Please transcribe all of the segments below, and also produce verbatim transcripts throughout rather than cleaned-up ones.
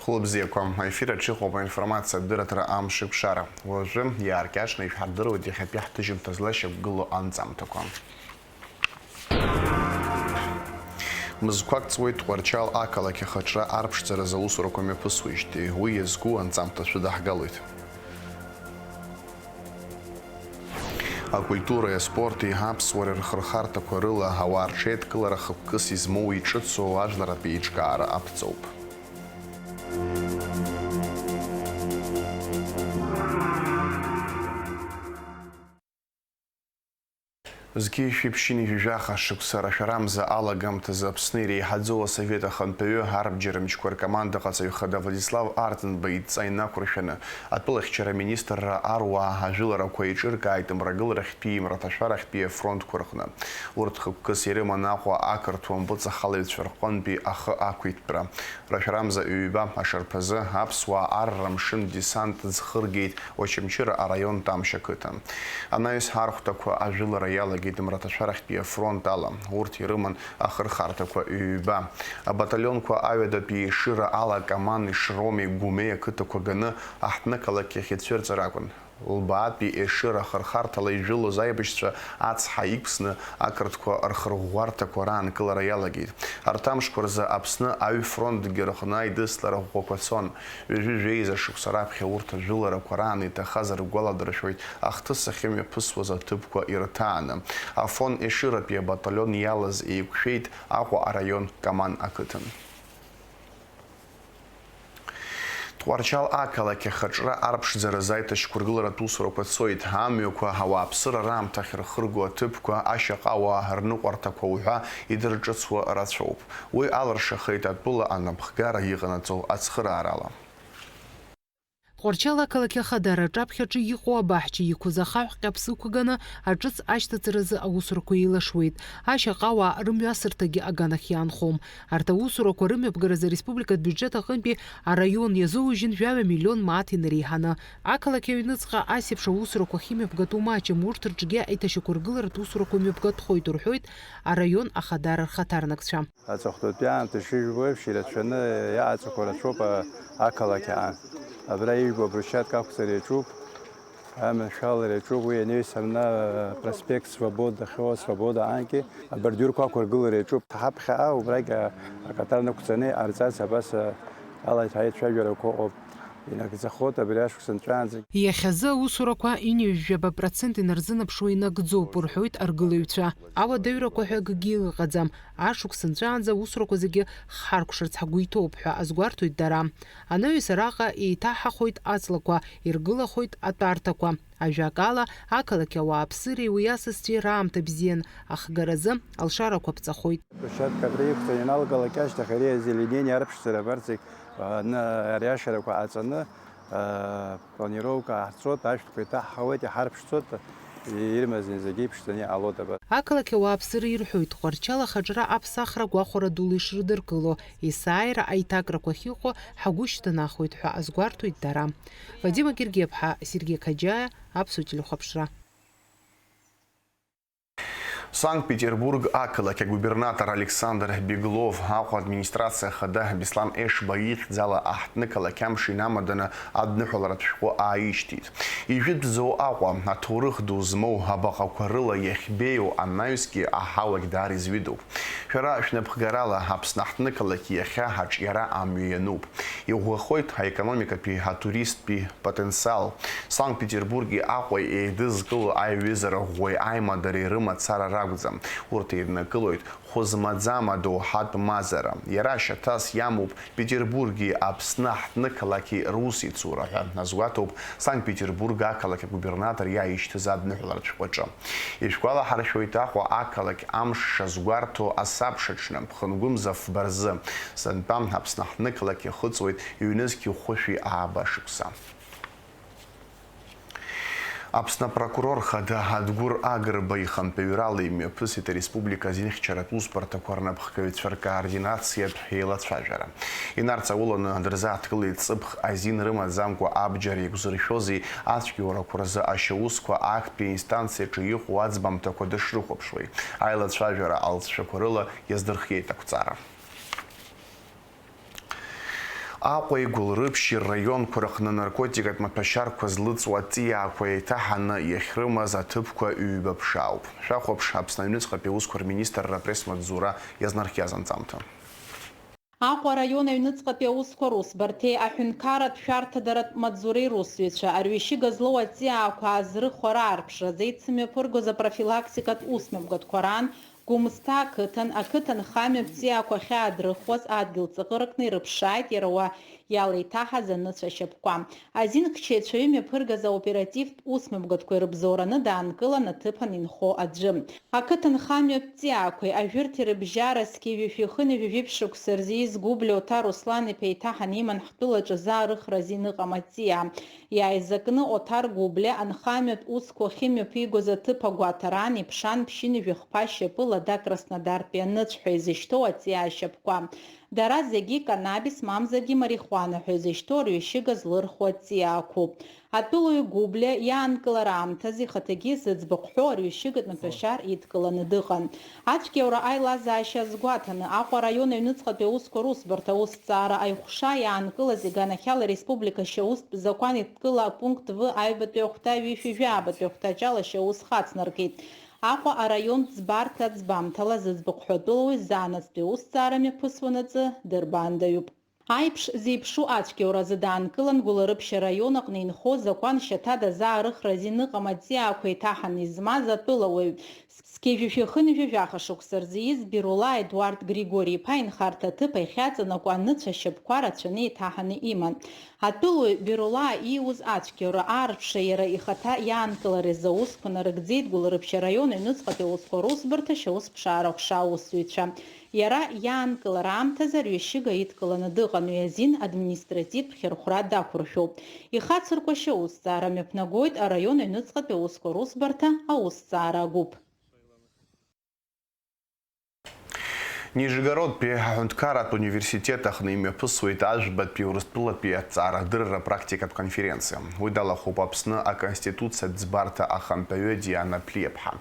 Хәылбзиақәа, аефир аҿы иҟоуп аинформациатә дырраҭара Амшеикәшара. Уажәы иааркьаҿны ишәҳардыруеит иахьатәи ҳҭыжьымҭа злашьақәгылоу анҵамҭақәа. Мызқәак ҵуеит Тҟәарчал ақалақь ахаҿра арԥшӡаразы аусурақәа мҩаԥысуеижьҭеи, уи иазку анҵамҭа шәыдаҳгалоит. Акультуреи аспорти аԥсуареи рхырхарҭақәа рыла ауаа рҽеидкылара хықәкыс измоу иҿыцу ажәларатә еиҿкаара аԥҵоуп. Зқьи жәшәи ԥшьынҩажәи жәаха шықәса рашәарамза алагамҭазы Аԥсны иреиҳаӡоу асовет ахантәаҩы арбџьармчқәа ркомандаҟаҵаҩ хада Владислав Арденба идҵа инақәыршәаны, атәылахьчара аминистрра аруаа ажәыларақәа еиҿыркааит мрагыларахьтәии мраҭашәарахьтәии афронтқәа рҟны. Урҭ хықәкыс ирыман Аҟәа ақырҭуа мпыҵахалаҩцәа рҟынтәи ахы ақәиҭтәра. Рашәарамза ҩба ашарԥазы аԥсуаа арра амшын десант ӡхыргеит Очамчыра араион Тамшь ақыҭан. Анаҩс архәҭақәа ажәылара иалагеит мраҭашәарахьтәи афронт ала. Урҭ ирыман ахырхарҭақәа ҩба. Абаталионқәа аҩадатәи Ешыра ала Камани, Шроми, Гәымеи ақыҭақәа ганы аҳҭнықалақь иахь ицәырҵыр акәын. Лбаатәи Ешыра ахырхарҭала ижәылоз аибашьцәа ацҳа иқәсны, ақырҭқәа рхырӷәӷәарҭақәа раанкылара иалагеит. Арҭ амшқәа рзы Аԥсны аҩ фронтгьы рҟны аидыслара ӷәӷәақәа цон. Ҩажәи жәеиза шықәса раԥхьа урҭ ажәыларақәа раан иҭахаз ргәаладыршәоит ахҭыс ахьымҩаԥысуаз аҭыԥқәа ирҭааны. Афон Ешыратәи абаталион иалаз еиқәшәеит Аҟәа араион Каман ақыҭан. Тҟәарчал ақалақь ахаҿра арԥшӡаразы аиҭашьақәыргыларатә усурақәа цоит. Амҩақәа, ауааԥсыра раамҭа ахьырхырго аҭыԥқәа, ашьаҟауаа рныҟәарҭақәа уҳәа идырҿыцуа рацәоуп. Уи алыршахеит атәыла анапхгара иҟанаҵо ацхыраарала. Тҟәарчал ақалақь ахадара аҿаԥхьаҿы иҟоу абаҳча иқәыз ахаҳә ҟьаԥс ықәганы аҿыц ашьҭаҵаразы аусурақәа еилашуеит. Ашьаҟауаа рымҩасырҭагьы аганахь иаанхом. Арҭ аусурақәа рымҩаԥгаразы ареспубликатә биуџьет аҟынтәи араион иазоужьын жәаҩа миллион мааҭ инареиҳаны. Ақалақь аҩныҵҟа ас еиԥш аусурақәа ахьымҩаԥгатәу маҷым, урҭ рҿгьы аиҭашьақәыргыларатә усурақәа мҩаԥгатәхоит, рҳәоит араион ахадара рхаҭарнакцәа. Аҵыхәтәантәи аамҭа шыжәбо еиԥш, ирацәаны иааҵақәо рацәоуп, а, ақалақь аан. Абра ижәбо абрусиатка ақәҵара иаҿуп. Аманшәалара иаҿуп, уи ианаҩс абна, а, проспект Свобода, Хьо Свобода аанкьа абордиурқәа ақәыргылара иаҿуп. Ҳаԥхьаҟа убрагь, а, акатар нықәҵаны иҟарҵарц абас, а, ала ицәажәарақәа ыҟоуп. Инагӡахоит абри ашықәс нҵәаанӡагь. Иахьазы аусурақәа ҩынҩажәижәаба процент инарзынаԥшуа инагӡоуп, рҳәоит аргылаҩцәа. Ауадаҩрақәа ҳәа акгьы ыҟаӡам. Ашықәс нҵәаанӡа аусурақәа зегьы хҳаркәшарц ҳгәы иҭоуп ҳәа азгәарҭоит дара. Анаҩс араҟа еиҭаҳахоит аҵлақәа, иргылахоит атәарҭақәа. Ажәакала, ақалақь ауааԥсыреи уи асасцәеи раамҭа бзиан ахгаразы алшарақәа ԥҵәахоит. Площадка абра иқәҵаны ианалгалак ашьҭахь ари озеленение арԥшӡара абарҭ зегь, а, ны-, ари ашарақәа ҟаҵаны, а, планировка ҟаҳҵоит, ашәҭқәа иҭаҳҳауеит, иҳарԥшӡоит, ирымаз зегьы иԥшӡаны иҟалоит абар. Ақалақь ауааԥсыра ирҳәоит, Тҟәарчал ахаҿра аԥсахра гәахәара дула ишрыдыркыло, есааира аиҭакрақәа ахьыҟоу ҳгәы шьҭнахуеит ҳәа азгәарҭоит дара. Вадим Агергиаԥҳа, Сергеи Қаџьаиа, Аԥсуа телехәаԥшра. Санкт-Петербург ақалақь агубернатор Александр Беглов, Аҟәа администрациа ахада Беслан Ешба ихьӡала аҳҭнықалақь амш инамаданы адныҳәаларатә шәҟәы ааишьҭит. Ижәытәӡоу Аҟәа, аҭоурых ду змоу, абаҟақәа рыла иахьбеиоу анаҩсгьы аҳауагь даара изҩыдоуп. Шәара шәнапхгарала Аԥсны аҳҭнықалақь иахьа аҿиара амҩа иануп. Иӷәӷәахоит аекономикатәи, атуристтәи потенциал. Санкт-Петербурги Аҟәеи еидызкыло аиҩызара ӷәӷәеи аимадареи рымацара ракәӡам. Урҭ еиднакылоит хәы змаӡам адоуҳатә мазара. Иара шьаҭас иамоуп Петербурги Аԥсны аҳҭнықалақьи русеицура ҳәа азгәаҭоуп Санкт-Петербург ақалақь агубернатор иааишьҭыз адныҳәаларатә шәҟәаҿы. Ишәгәалаҳаршәоит Аҟәа ақалақь амш шазгәарҭо асабшаҽны, ԥхынгәымза фба рзы. Сынтәа Аԥсны аҳҭнықалақь иахыҵуеит ҩнызқьи хәышәи ааба шықәса. Аԥсны апрокурор хада Адгәыр Агрба ихантәаҩрала имҩаԥысит ареспублика азинхьчаратә усбарҭақәа рнапхгаҩцәа ркоординациатә еилацәажәара. Инарҵауланы дырзааҭгылеит ҵыԥх азин рымаӡамкәа абџьар еиқәзыршәози ацәгьоурақәа рзы ашьаусқәа актәи аинстанциаҿы иҟоу аӡбамҭақәа дышрыхәаԥшуеи. Аилацәажәара алҵшәақәа рыла иаздырхиеит ақәҵара. Аҟәеи Гәылрыԥшьи рраионқәа рҟны наркотикатә маҭәашьарқәа злыҵуа аҵиаақәа еиҭаҳаны иахьрымаз аҭыԥқәа ҩба-ԥшаауп. Шәахәаԥш, Аԥсны аҩныҵҟатәи аусқәа рминистрра апресс-маҵзура иазнархиаз анҵамҭа. Аҟәа араион аҩныҵҟатәи аусқәа русбарҭеи аҳәынҭқарратә шәарҭадаратә маҵзуреи русзуҩцәа арҩышьыга злоу аҵиаақәа аазрыхуа раарԥшразы еицымҩаԥыргоз апрофилактикатә усмҩаԥгатәқәа раан Гәымсҭа ақыҭан, ақыҭанхамҩа аҵиаақәа ахьаадрыхуаз адгьыл ҵаҟа ркны ирыԥшааит иара уа иалеиҭаҳаз аныцәа ашьапқәа. Азин ԥшьаҩцәа имҩаԥыргаз аоперативтә усмҩаԥгатәқәа ирыбзоураны даанкылан аҭыԥан инхо аӡәы. Ақыҭанхамҩатә ҵиаақәеи ажәырҭи рыбжьара зқьи жәшәи хынҩажәи жәиԥшь шықәса рзы ииз Гәыблиа Оҭар Руслан-иԥа еиҭаҳаны иман ҳтәылаҿы заа рыхра азин ыҟам аҵиаа. Иааизакны Оҭар Гәыблиа анхамҩатә усқәа ахьымҩаԥигоз аҭыԥ агәаҭараан иԥшаан ԥшьынҩажәи хԥа шьапыла Дакраснодартәи аныцә ҳәа изышьҭоу аҵиаа шьапқәа. Дара зегьы канабис мамзаргьы марихуана ҳәа изышьҭоу арҩышьыга злырхуа аҵиаақәоуп. Атәылаҩ Гәыблиа иаанкылара аамҭазы ихаҭагьы зыӡбахә ҳәоу арҩышьыгатә маҭәашьар идкыланы дыҟан. Ацәгьаура аилазаашьа азгәаҭаны, Аҟәа араион аҩныҵҟатәи аусқәа русбарҭа аусҭҵаара аиҟәша иаанкылаз иганахьала ареспублика ашьаустә закәан еидкыла апункт В аҩбатәи ахәҭа ҩышәи жәаабатәи ахәҭаҷ ала ашьаус хацнаркит. Аҟәа араион ӡбарҭа ӡбамҭала зыӡбахә ҳәатәылауаҩ заанаҵтәи аусҭҵаара мҩаԥысуанаҵы дырбаандаҩуп. Аиԥш зеиԥшу ацәгьауразы даанкылан Гәыларыԥшь араион аҟны инхо закәан шьаҭада заарыхра азин ыҟам аҵиаақәа еиҭаҳаны измаз атәылауаҩ, зқьи жәшәи хынҩажәи жәаха шықәса рзы ииз Бирулаа Едуард Григори-иԥа инхарҭа аҭыԥ ахьаҵанакуа аныцәа ашьапқәа рацәаны еиҭаҳаны иман. Атәылауаҩ Бирулаа ииуз ацәгьаура аарԥшра иара ихаҭа иаанкыларазы аусқәа нарыгӡеит Гәыларыԥшь араион аҩныҵҟатәи аусқәа русбарҭа ашьаусԥшаара ҟәша аусзуҩцәа. Иара иаанкылара аамҭазы арҩышьыга идкыланы дыҟан, уи азин административтә хьырхәра дақәыршәоуп. Ихацырку ашьаусҭҵаара мҩаԥнагоит араион аҩныҵҟатәи аусқәа русбарҭа аусҭҵаара агәыԥ. Нижегородтәи аҳәынҭқарратә университет аҟны имҩаԥысуеит ажәбатәи Урыстәылатәи аҭҵаарадырра практикатә конференциа. Уи далахәуп Аԥсны аконституциатә ӡбарҭа ахантәаҩы Диана Ԥлиаԥҳа.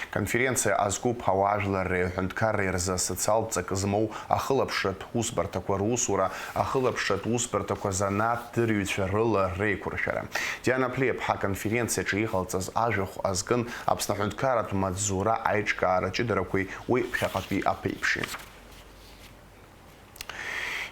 Аконференциа азкуп ауаажәларреи аҳәынҭқарреи рзы асоциалтә ҵак змоу ахылаԥшратә усбарҭақәа русура, ахылаԥшратә усбарҭақәа занааҭ дырҩцәа рыла реиқәыршәара. Диана Ԥлиаԥҳа аконференциаҿы иҟалҵаз ажәахә азкын Аԥсны аҳәынҭқарратә маҵзура аиҿкаара ҷыдарақәеи уи ԥхьаҟатәи аԥеиԥши.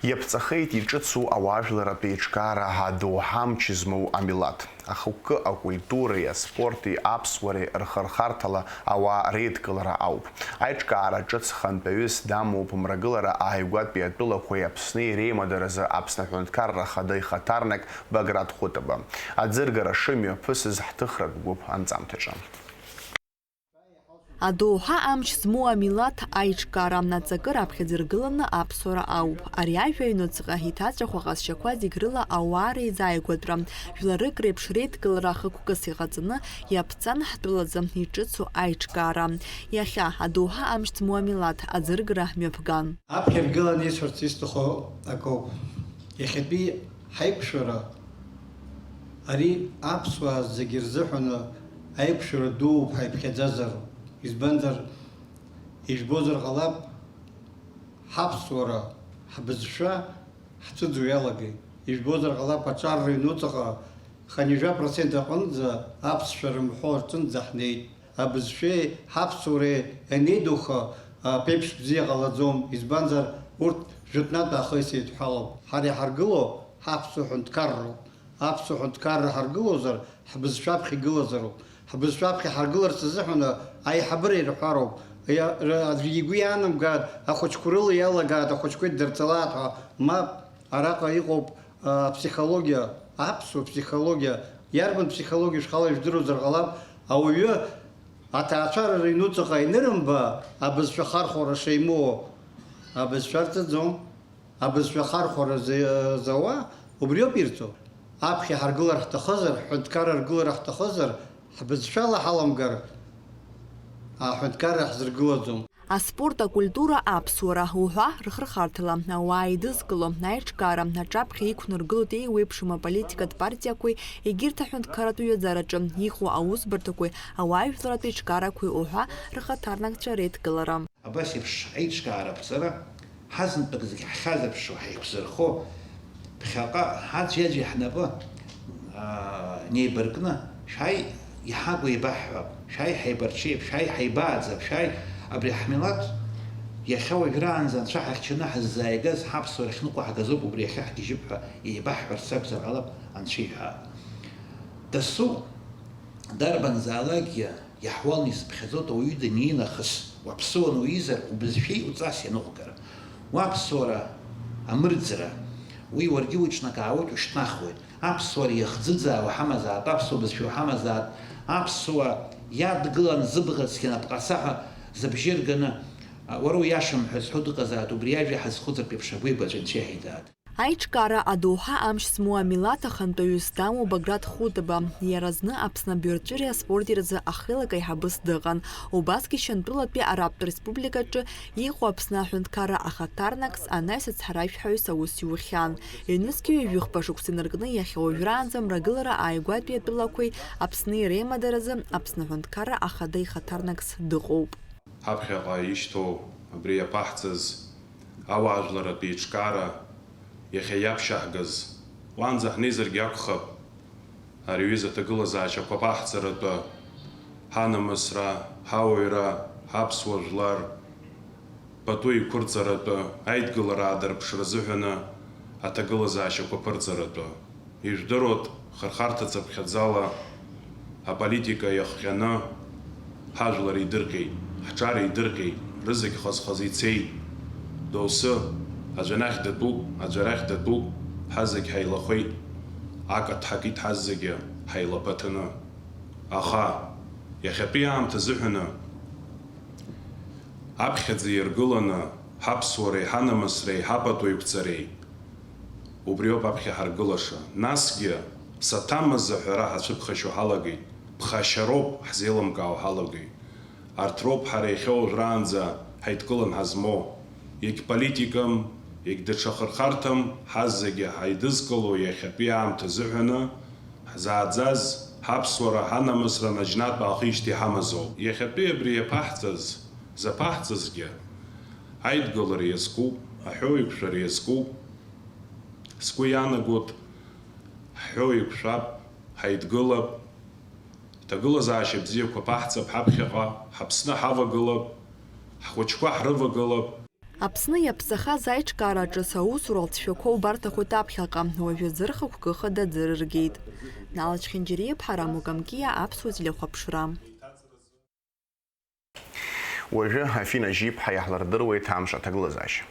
Иаԥҵахеит иҿыцу ауаажәларратә еиҿкаара адоуҳа амч змоу амилаҭ. Ахықәкы акультуреи аспорти аԥсуареи рхырхарҭала ауаа реидкылара ауп. Аиҿкаара ҿыц хантәаҩыс дамоуп мрагылара ааигәатәи атәылақәеи Аԥсни реимадаразы Аԥсны Аҳәынҭқарра Ахада ихаҭарнак Баграт Хәытаба. Аӡыргара шымҩаԥысыз ҳҭыхратә гәыԥ анҵамҭаҿы. Адоуҳа амч змоу амилаҭ аиҿкаара аҵакы раԥхьаӡа иргыланы аԥсуара ауп. Ари ажәа аҩнуҵҟа иҭаҵәаху аҟазшьақәа зегь рыла ауаа реизааигәатәра, жәларык реиԥш реидкылара ахықәкыс иҟаҵаны иаԥҵан ҳтәылазы иҿыцу аиҿкаара. Иахьа адоуҳа амч змоу амилаҭ аӡыргара мҩаԥган. Аԥхьа иргыланы исҳәарц исҭаху акоуп. Иахьатәи ҳаиқәшәара ари аԥсуаа зегьы рзыҳәаны аиқәшәара дууп ҳаиԥхьаӡазар. Избанзар, ижәбозар ҟалап, ҳаԥсуара, ҳбызшәа ҳцәыӡуа иалагеит. Ижәбозар ҟалап, аҿар рыҩнуҵаҟа хынҩажәа процент аҟынӡа аԥсшәа рымҳәо рҿынӡа ҳнеит. Абызшәеи ҳаԥсуареи ианеидуха, аԥеиԥш бзиа ҟалаӡом, избанзар, урҭ жәытәнатә аахыс еидҳәалоуп. Ҳара иҳаргыло ҳаԥсуа ҳәынҭқарроуп. Аԥсуа ҳәынҭқарра ҳаргылозар, ҳбызшәаԥхьа игылазароуп. Ҳбызшәаԥхьа ҳаргыларц азыҳәан аиҳабыра ирҳәароуп. Иа-, р-, аӡәы игәы иаанамгааит, ахәыҷқәа рыла иалагааит, ахәыҷқәа иддырҵалааит ҳәа. Мап, араҟа иҟоуп, а, аԥсихологиа, аԥсуа ԥсихологиа. Иарбан ԥсихологиа шәхала ижәдыруазар ҟалап, ауаҩы аҭаацәара рыҩнуҵаҟа инырымба, абызшәа хархәара шеимоуа, абызшәа рҵаӡом. Абызшәа хархәара за-, зауа убриоуп ирҵо. Аԥхьа ҳаргылар ҳҭахызар, ҳҳәынҭқарра аргылара ҳҭахызар, ҳбызшәала ҳаламгар, аҳәынҭқарра ҳзыргылаӡом. Аспорт, акультура, аԥсуара уҳәа рхырхарҭала ауаа еидызкыло аиҿкаара аҿаԥхьа иқәнаргылоит еиуеиԥшым аполитикатә партиақәеи егьырҭ аҳәынҭқарратә ҩаӡараҿы иҟоу аусбарҭақәеи ауаажәларратә еиҿкаарақәеи уҳәа рхаҭарнакцәа реидкылара. Абас еиԥш аиҿкаара аԥҵара, ҳазынтәык зегь ҳхьазырԥшуа, ҳаиқәзырхо, Ԥхьаҟа ҳаӡәи-аӡәи ҳнапы, аа, неибаркны, шәааи, иҳагу еибаҳҳәап, шәааи, ҳаибарҽеип, шәааи, ҳаибааӡап, шәааи, абри ҳмилаҭ иахьа уажәраанӡа анцәа ҳахьчаны ҳаззааигаз, ҳаԥсуара ахьныҟәаҳгаз ауп, убри иахьа ҳгьежьып ҳәа еибаҳҳәарц акәзар ҟалап, анцәа иҳәа. Дасу дарбанзаалакгьы иаҳуалны исыԥхьаӡоит ауаҩы даниинахыс, уаԥсыуан уизар, убызшәеи уҵас ианыҟәгара. Уаԥсуара амырӡра, уи уаргьы уҿнакаауеит, ушьҭнахуеит. Аԥсуара иахӡыӡаауа ҳамазаат, аԥсуа бызшәа уҳамазаат, аԥсуа иадгылан зыбӷацгьы напҟацаҳәа зыбжьы рганы, уара уиашам ҳәа зҳәо дыҟазаат, убри ажәа ҳазхәыцыртә еиԥш агәеибаҵәа нцәа иҳиҭаат. Аиҿкаара адоуҳа амч змоу амилаҭ ахантәаҩыс дамоу Баграт Хутаба, иара зны Аԥсны абаҩрҵәыреи аспорти рзы ахеилак аиҳабыс дыҟан. Убасгьы Шьантәылатәи Арабтә Республикаҿы иҟоу Аԥсны аҳәынҭқарра ахаҭарнакс анаҩс ацҳаражәҳәаҩыс аус иухьан. Ҩнызқьи ҩажәихәба шықәса инаркны иахьа уажәраанӡа Мрагылара ааигәатәи атәылақәеи Аԥсни реимадаразы Аԥсны аҳәынҭқарра ахада ихаҭарнакс дыҟоуп. Ҳаԥхьаҟа ишьҭоу абри иаԥаҳҵаз ауаажәларратә еиҿкаара иахьа иаԥшьаҳгаз, уаанӡа ҳнеизаргьы акәхап, ари аҩыза аҭагылазаашьақәа аԥаҳҵаратәы, ҳанамысра, ҳауаҩра, ҳаԥсуа жәлар пату еиқәырҵаратәы аидгылара аадырԥшра азыҳәаны аҭагылазаашьақәа ԥырҵаратәы. Ижәдыруеит, хырхарҭа цыԥхьаӡала аполитика иахҟьаны ҳажәлар еидырҟьеит, ҳҿар еидырҟьеит, рызегь хаз-хаз ицеит. Доусы, аӡәы анахь датәуп, аӡәы арахь датәуп, ҳазегь ҳаилахәеит, акаҭ ҳакит ҳазегьы ҳаилаԥаҭаны. Аха, иахьатәи аамҭа азыҳәаны, аԥхьаӡа иргыланы, ҳаԥсуареи, ҳанамысреи, ҳапату еиқәҵареи, убриоуп аԥхьа ҳаргылаша. Насгьы, саҭамыз аҳәара ҳацәыԥхашьо ҳалагеит, ԥхашьароуп ҳзеилымкаауа ҳалагеит. Арҭ роуп ҳара иахьа уажәраанӡа ҳаидкылан ҳазмоу. Егь политикам, егь даҽа хырхарҭам, ҳазегьы ҳаидызкыло иахьатәи аамҭа азыҳәаны, ҳзааӡаз, ҳаԥсуара, ҳанамысра наџьнатә аахижьҭеи ҳамазоуп. Иахьатәи абри иаԥаҳҵаз, заԥаҳҵазгьы, аидгылара иазкуп, аҳәоу еиқәшәара иазкуп. Сгәы иаанагоит, ҳҳәоу еиқәшәап, ҳаидгылап, ҳҭагылазаашьа бзиақәа ԥаҳҵап ҳаԥхьаҟа, ҳаԥсны ҳавагылап, ҳхәыҷқәа ҳрывагылап. Аԥсны иаԥсахаз аиҿкаара ҿыц аусура лҵшәақәа убарҭахоит аԥхьаҟа, уажәазы рхықәкы хада аӡы рыргеит. Нала Чхинџьариа-ԥҳа, Рамо Камкиа, Аԥсуа телехәаԥшра. Уажәы Афина Жьиԥҳа иаҳлырдыруеит амш аҭагылазаашьа.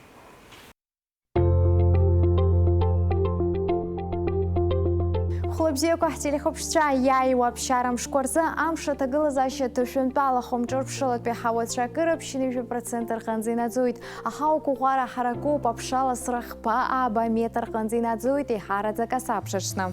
Хәлабзиақәа ҳтелехәаԥшцәа, иааиуа аԥсшьара мшқәа рзы амш аҭагылазаашьа ҭышәынтәалахом, ҿырԥшылатәи ҳауацәа акыр аԥшьынҩажәа процент рҟынӡа инаӡоит. Аҳауа қәыӷәӷәара ҳаракуп, аԥшаласра хԥа ааба метр рҟынӡа инаӡоит, еиҳараӡак асабша аҽны.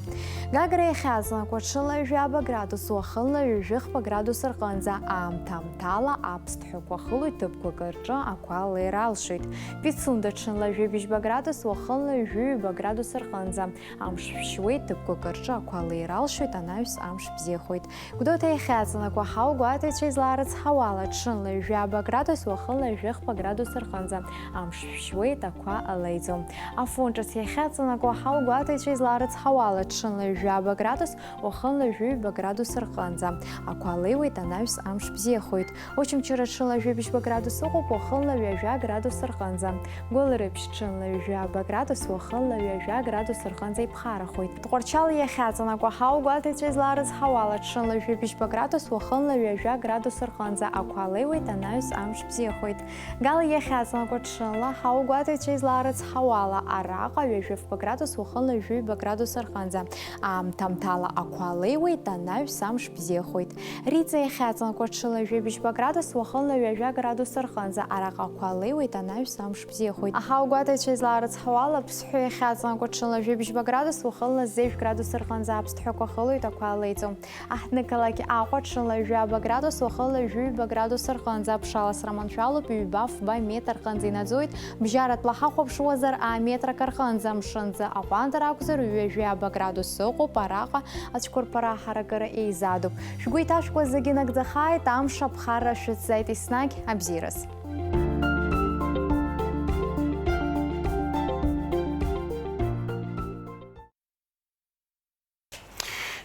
Гагра иахьаҵанакуа ҽынла ҩажәаба градус, уахынла ҩажәихԥа градус рҟынӡа, аамҭа-аамҭала аԥсҭҳәақәа хылоит, ҭыԥқәак рҿы ақәа леира алшоит. Пицунда ҽынла жәибжьба градус, уахынла ҩажәиҩба градус рҟынӡа амш шәшьуеит, ҭыԥқәак рҿы ақәа леира алшоит, анаҩс амш бзиахоит. Гәдоуҭа иахьаҵанакуа ҳауа гәаҭаҩцәа излаарыцҳауала, ҽынла ҩажәаба градус, уахынла ҩажәихԥа градус рҟынӡа амш шәшьуеит, ақәа леиӡом. Афон ҿыц иахьаҵанакуа ҳауа гәаҭаҩцәа излаарыцҳауала, ҽынла ҩажәаба градус, уахынла ҩажәиҩба градус рҟынӡа ақәа леиуеит, анаҩс амш бзиахоит. Очамчыра ҽынла жәибжьба градус ыҟоуп, уахынла ҩажәа градус рҟынӡа. Гәылрыԥшь ҽынла ҩажәаба градус, уахынла ҩажәа градус рҟынӡа иԥхарахоит. Тҟәарчал иахьаҵанакуа ҳауа гәаҭаҩцәа излаарыцҳауала, ҽынла жәибжьба градус, уахынла ҩажәа градус рҟынӡа ақәа леиуеит, анаҩс амш бзиахоит. Гал иахьаҵанакуа ҽынла ҳауа гәаҭаҩцәа излаарыцҳауала, араҟа ҩажәифба градус, уахынла ҩажәиҩба градус рҟынӡа аамҭа-аамҭала ақәа леиуеит, анаҩс амш бзиахоит. Риҵа иахьаҵанакуа ҽынла жәибжьба градус, уахынла ҩажәа градус рҟынӡа араҟа ақәа леиуеит, анаҩс амш бзиахоит. Аҳауа гәаҭаҩцәа излаарыцҳауала, Ԥсҳәы иахьаҵанакуа ҽынла жәибжьба градус, уахынла зежә градус рҟынӡа аԥсҭҳәақәа хылоит, ақәа леиӡом. Аҳҭнықалақь Аҟәа ҽынла ҩажәаба градус, уахынла ҩажәиҩба градус рҟынӡа аԥшаласра маншәалоуп, ҩба-фба метр рҟынӡа инаӡоит, бжьаратәла ҳахәаԥшуазар, аметрак рҟынӡа, амшынӡы аҟәандара акәзар, ҩажәаба градус ыҟоуп, араҟа ацәқәырԥара ҳаракыра еизадоуп. Шәгәы иҭашәкуа зегьы нагӡахааит, амш аԥхарра шәыцзааит, еснагь абзиараз.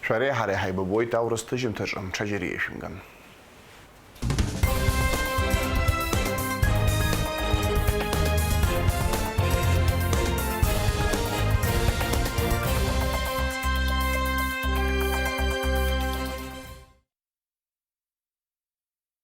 Шәареи ҳареи ҳаибабоит аурыс ҭыжьымҭаҿы, ҽаџьара еишәымган.